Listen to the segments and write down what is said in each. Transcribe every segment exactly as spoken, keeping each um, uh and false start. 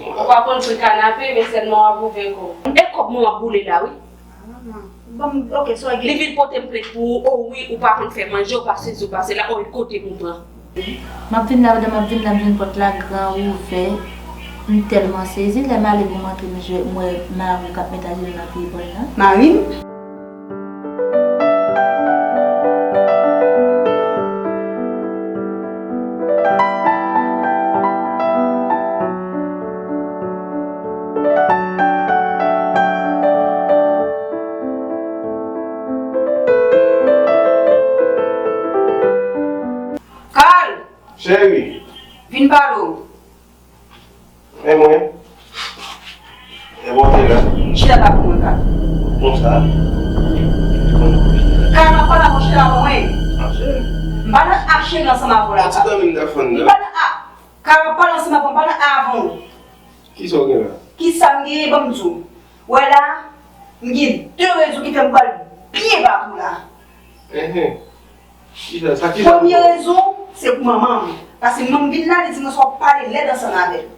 Ou pa konn fri kanape, men sèlman w ap ouvè kò w. E kòb mwen w ap boule la, wi. Ban m, ok, so Li vin pote m plent pou ou, o wi, ou pa konn fè manje, ou pa sesi, ou pa sela, o, e kote m ou pran. M ap vin la, pandan m ap vin la, m jwenn pòt la gran ouvè. M tèlman sezi, lè m ale pou m antre, m jwe, m wè mari w k ap met ajenou nan pye bòl la. Mari m? Carl! Cheri! Vin pale w. E mwen? E mwen te la. Chita ta pou mwen, Carl. Konsa? Carl, m ap pale avè w, chita pou mwen. Mache. M pa nan ap cheri ansanm avè w la. Ti zanmi m ta fann nan. M pa nan ap. Carl, m ap pale ansanm avè w, m pa nan ap avè w. Kisa w gen la? Kisa m genyen, ban m di w. Wè la, m gen de rezon ki fè m pral byen bat ou la. Enhen. Kisa, sa ki sa? Premye rezon, se pou manman m. Paske manman m vin la, li di mwen sa w ap pale lèd ansanm avè l.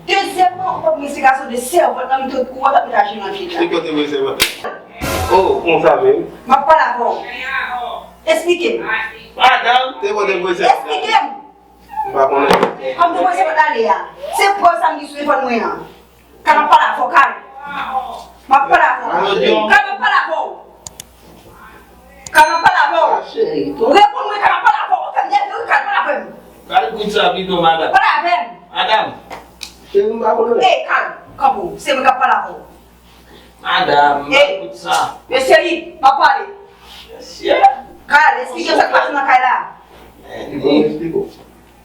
Dezyèmman, ou pa pou m esplike sa de sèvant lan, m te ou wè t ap met ajenou nan pye l la. Se kote mwen sèvant lan? Oh, konsa menm? M ap pale avè w. Esplike m. Madanm, se kote mwen sèvant lan? Esplike m. M pa konnen. Kòm te mwen se pa t ale a. Se prèv sa m gen sou telefòn mwen an. Carl, m ap pale avè w, Carl. M ap pale avè w. Carl, m ap pale avè w. Carl, m ap pale avè w. Reponn mwen, Carl, m ap pale avè w. Ou fè m nève wi, Carl, pale avè m. Pale kout sa pito, madanm. Pale avè m. Madanm. Cheri, m pa konnen. Ey, Carl, kanpe w. Se mwen k ap pale avè w. Madanm, m pa kout sa. Mesye, m ap pale. Mesye. Carl, esplike m sa k pase nan kay la. Li konn esplike w.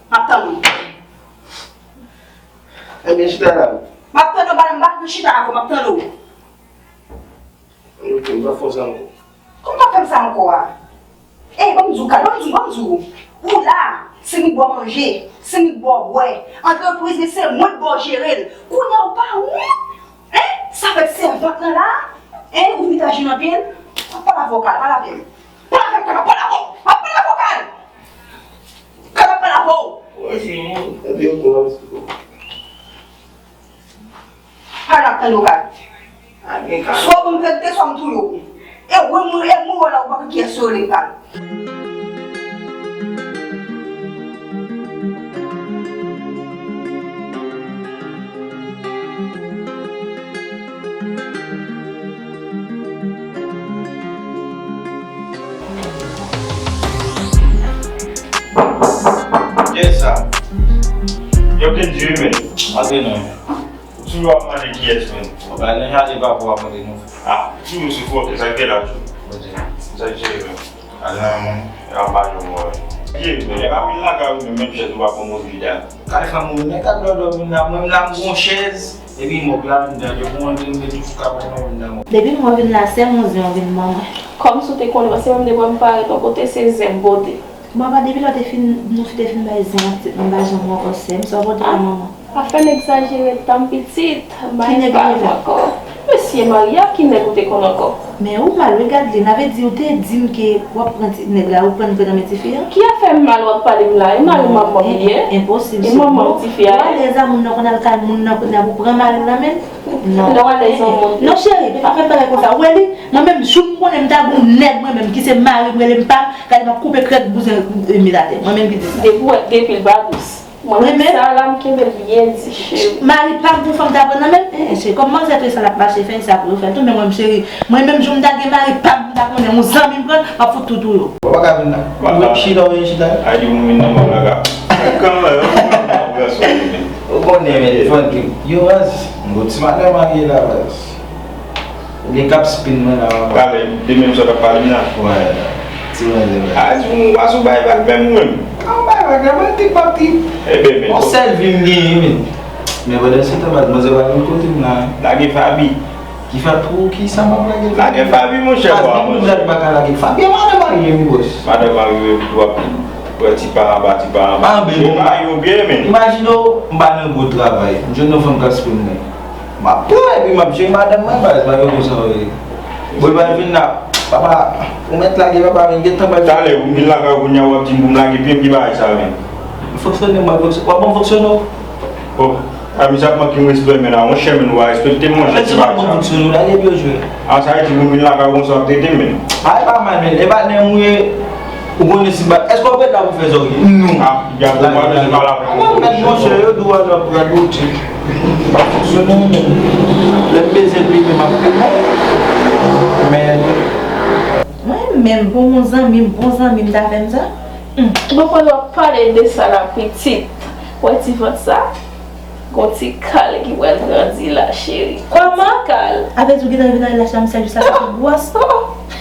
M ap tande w. Ebyen, chita la. M ap tande w, madanm, m pa nan chita avè w, m ap tande w. Ok, m p ap fè w sa ankò. Kòman w p ap fè m sa ankò a? Ey, ban m di w, Carl, ban m di w, ban m di w. Ou la, se mwen k ba w manje, se mwen k ba w bwè. Antrepriz, men se mwen k ba w jere l. Kounye a, ou pa wont? Hein? Sa fè sèvant lan la? Hein? Ou vin met ajenou nan pye l? M ap pale avè w, Carl, pale avè m. Pale avè m, Carl, m ap pale avè w. M ap pale avè w, Carl. Carl, m ap pale avè w. Wi, se mwen. Epi yo pran risiko. Carl, m ap tande w, Carl. Swa w ban m verite, swa m touye w. E wè mwen, e mwen wè la ou pa konn kiyès yo rele, Carl. Kiyès sa? Yo te di wi, men. Antre non. Ou toujou ap mande kiyès, men. Ou pa nan jade papa w ap mande non. Ah, ou toujou sou fòkè, sa k te la toujou. Sa k jere, men. Al nan men w, y ap ba yo mò. Ye, men, e pa vin lakay ou menm, menm chèz ou pa pran mòg li la. Kay fanm ou menm, men gad lòdò vin la, mwen menm la m gon chèz, epi mòg la anndan, yo pou antre m met ou sou kabann nan, ou vin nan mòg. Depi mwen vin la, sèl yon zen vin ban mwen. Kòmsi w te konnen, paske menm depi m parèt yon kote, se zen m pote. Bon, apa depi lè w te fin, nou te fin bay zen an, m pa janm wè w ankò, sè m, sa w pote pou manman? Afè nèg sa jere tan pitit, bay pa nou ankò. Mesye Maria, ki nèg ou te konn ankò? Men ou mal, wi, gad li, n avè di ou te di m ke w ap pran ti nèg la, ou pran l pran nan men tifi a? Ki afè m mal w ap pale m la? E mari manman m li ye? Enposib. E manman m tifi a ye? Ou alèz a moun nan konn al kay moun nan kounye a pou pran mari w nan men l? Non. Lè w alèz yon moun. Non, cheri, pa fè m bagay konsa. Ou wè li? Mwen menm, jou m konnen m ta gon nèg mwen menm, ki se mari m, rele m pa m, gade m ap koupe krèk bouzen, e, met atè. Mwen menm ki di sa. Depi w wè, depi l pa dous. Mwen menm sa la, m kenbe l byen di, cheri. Mari pa m pou fanm ta pran nan men l? Eh, cheri, kòm manzè tou e sa l ap mache fè, e sa pou yo fè l tou, men mwen menm, cheri, mwen menm, jou m ta gen mari pa m, m ta konnen yon zanmi m pran l, m ap fout tout ou yo. Ou pa ka vin la. Ou ap chita, ou vin chita. Ay, di moun vin nan mòg la ka. Kanmenm, ou konnen, men, fòn ki. Yo, baz, m gon ti madanm marye la, baz. Oubyen k ap spin mwen la, papa. Pale, de menm sa w t ap pale m la. Wè, ti manzè, wè. A, di m, w pa sou bay vag menm ou menm. A, w bay vag la, mwen te pati. Ebyen, men. On sèl vi m genyen, men. Men pandan se tan, baz, manzè pa vin kote m la. Lage Faby. Ki fè pou ki sa m ap lage? Lage Faby, monchè, bwa, monchè. Baz, m pa ka lage Faby, e madanm marye m, wi, bòs. Madanm marye m, w ap pran ti pa anba, ti pa anba. Anben, bon. Mari w byen, men. Imajine w, m pa nan gwo travay. M jwenn yon fanm k ap spin mwen. M ap pran epi m ap jere madanm mwen, baz, pa gen konsa w ye. Bon, li pral vin la. Papa, ou mèt lage, papa, men gentan pral. Talè, ou vin lakay ou kounye a, w ap di m pou m lage pye m, ki bagay sa, men? Fonksyone, mwen, fonksyone. W ap ban m fonksyone w? Oh. A, misye ap manke m respè, men la, monchè, men ou pa respekte m, monchè, ti bagay sa. Lage pye w jwe. A, sa vle di moun vin lakay ou konsa w ap trete m, men. A, e pa mal, men. E patnè m ou ye, ou konnen si ba, èske w ret la pou fè sa w ye? Non. A, piga pou mwen, men se pa la pou mwen. Mèt monchè, yo di w anlè pou gade w ti. Fonksyone, men. Lè m bezwen plimen, m ap plimen. Men. Mwen menm, pou yon zanmi m, bon zanmi m ta fè m sa? Hmm. Bon, pandan w ap pale de sa la, pitit, wè ti vant sa? Gon ti kal ki pral grandi la, cheri. Kòman? Ti kal. Avè di w gentan vin nan laj la, misye jis ap fè gwòs.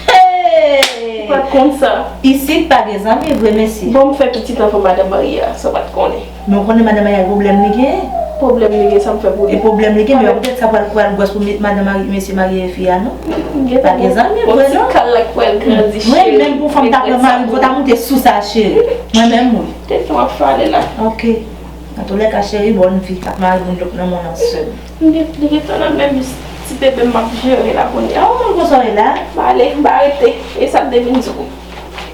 Hey! Ou pa t konn sa? Isit pa gen zanmi vre, mesye. Bon, m fè pitit anvan madanm marye a, sa w pa t konnen. Men w konnen madanm marye a, pwoblèm li gen? Pwoblèm li gen, sa m fè pou li? E pwoblèm li gen, men poutèt sa pral, pral gwòs pou met madanm marye, mesye marye fi a, non? Pa gen zanmi vre, non? Gon ti kal la k pral grandi, cheri. Mwen menm pou fanm ta pran mari, fò ta moute sou sa, cheri. Mwen menm, wi. Tete w ap fale la. Ok. Antoulèka, cheri, bòn vi ak mari moun lòt nan mòn nan sèl. Li gentan nan menm ti bebe m ap jere la kounye a. Oh, konsa w ye la? M ale, m pa rete. E sa m te vin di w.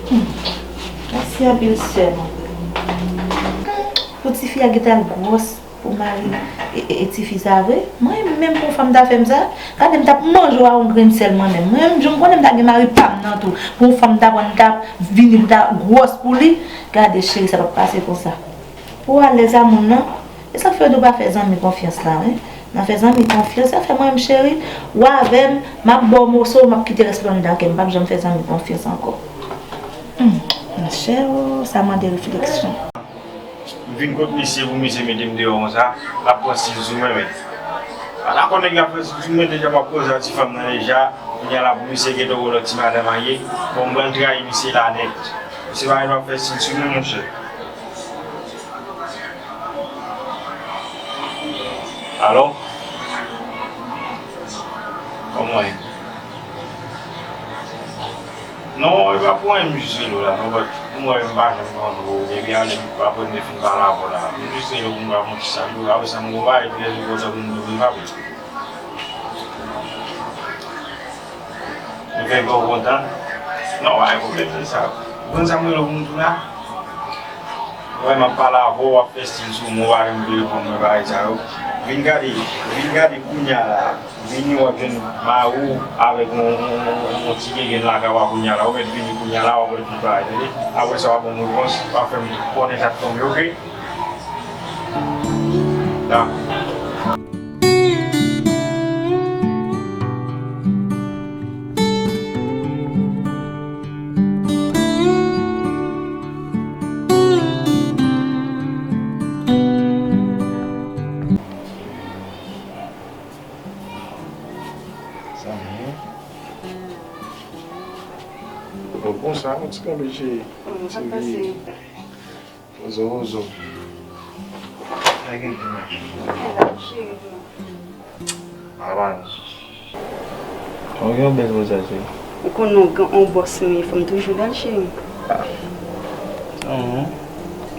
Hmm. Mèsi anpil, sè mwen. Pou tifi a gentan gwòs pou mari e, e, e tifi sa vre? Mwen menm pou fanm ta fè m sa? Gade m t ap manje w a yon grenn sèl mwen menm. Mwen menm, jan m konnen m ta gen mari pa m nan tou. Pou yon fanm ta pran, m ta vini pou ta gwòs pou li. Gade cheri, sa p ap pase konsa. Ou alèz a moun nan. E sa k fè yo di w pa fè zanmi konfyans la, wi. Nan fè zanmi konfyans, sa fè mwen menm cheri, ou avè m, m ap ba w moso, m ap kite rès lan anndan kè m, m p ap janm fè zanmi konfyans ankò. Hmm, monchè, o, sa mande refleksyon. M vin kot misye pou misye mete m deyò konsa, l ap pran stil sou mwen, men. A la konnen nèg la pran stil sou mwen, deja m ap koze ak ti fanm nan deja, kounye a la pou misye gentan wè lòt ti madanm marye, bon, m pral trayi misye la nèt. Misye pa gen dwa fè stil sou mwen, monchè. Alo? Kòman w ye? Non, e pa pou anyen, m jis rele w la, non, but m wè m pa janm konn ou, epi ale m pa premye fin pale avè w la. M jis rele w pou m ba w yon ti salye, apre sa m gon bagay ki rele konsa pou m di w m pa vle. M fè kè w kontan? Non, pa gen pwoblèm, se sa. Ou konn sa m rele w pou m di w la? Wè, m ap pale avè w, w ap fè stil sou mwen, w pa janm vle reponn mwen, bagay sa yo. Vin gade, vin gade kounye a la. Vini, w ap jwenn mari w avèk yon, yon, yon, yon ti gengèn lakay w a kounye a la. Ou mèt vini kounye a la, w ap wè tout bagay, tande? Apre sa, w ap ban m repons, w ap fè m konnen sa k tonbe, oke? Dakò. Sa mwen. Bon, bon, sa, yon ti kanpe, cheri. Sa k pase? Ozo, ozo. Sa gen pou mwen. Avan. Ou gen yon bèl vozaj, wi. Ou konnen yon gran, yon bòs mwen ye, fò m toujou bèl, cheri. Ah.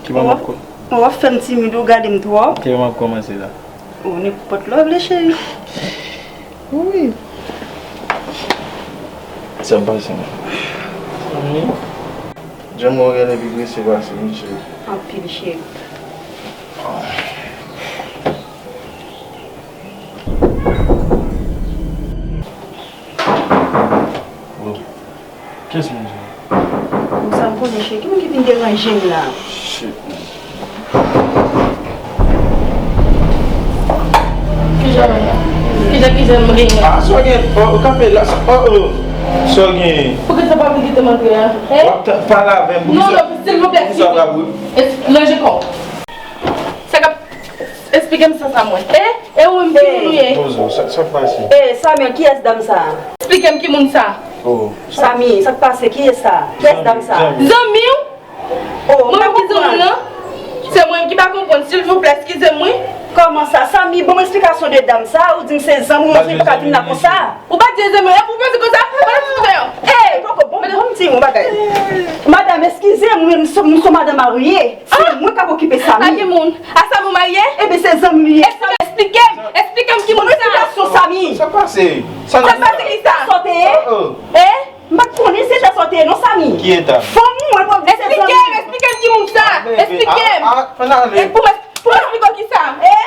Ki mwen m ap kò-, w ap fè m timid, ou gade m twòp. Ki mwen m ap kòmanse la. Oh, nenpòt lè w vle, cheri. Wi. Sa m pase, mwen. Wi. Jan m wè w genlè pi prese pase m, cheri. Anpil, cheri. Bon. Kiyès moun sa? Bon, sa m konnen, cheri. Ki moun ki vin deranje m la? Shit, man. Kijan, kijan, kijan m genyen? Ah, sa w gen? Oh, kanpe la, sa, oh, oh. Sa w gen? Poukisa w pa vle kite m antre a? Hein? W ap ta-, pale avè m. Non, non, silvouplè, silvouplè. Es-, ranje kò w. Sa k ap, esplike m sa, sa mwen. Eh, e ou menm ki moun ou ye? Bozo, sa, sa k pase? Eh, Samuel, kiyès dam sa? Esplike m ki moun sa. Oh. Samy, sa k pase? Kiyès sa? Kiyès dam sa? Zanmi w? Oh, mwen menm ki zanmi w nan? Se mwen ki pa konprann, silvouplè, eskize m wi. Kòman sa? Samy, ban m esplikasyon de dam sa, ou di m se zanmi w, ou pa ka vin la konsa. Ou pa di zanmi w, epi ou panse konsa? Pandan ti frè. Ey, poko, bon, bon, m di yon bagay. Madanm, eskize m, m se, m se madanm marye. Se mwen k ap okipe Samy. A ki moun? A Samy w marye? Ebyen, se zanmi l ye. Esplike m, esplike m ki moun sa. Ban m esplikasyon, Samy. Sa pase? Sa pase ki sa? Sa w te ye? Eh? M pa t konnen se eta sa w te ye non, Samy. Ki eta? Fanm mwen pwòp di se zanmi. Esplike m, esplike m ki moun sa. Esplike m. E pou m, pou m esplike w ki sa. Eh?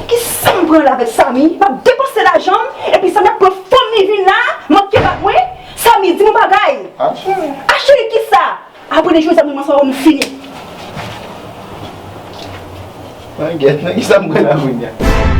Kisa m pran la avèk Samy? M ap depanse lajan m, epi Samy ap pran fanm li vin la, manke bat mwen. Samy, di m yon bagay. Achele, kisa? Apre de jou sa, mwen, mwen sa, nou fini. Mwen gèt, nan kisa m pran la kounye a?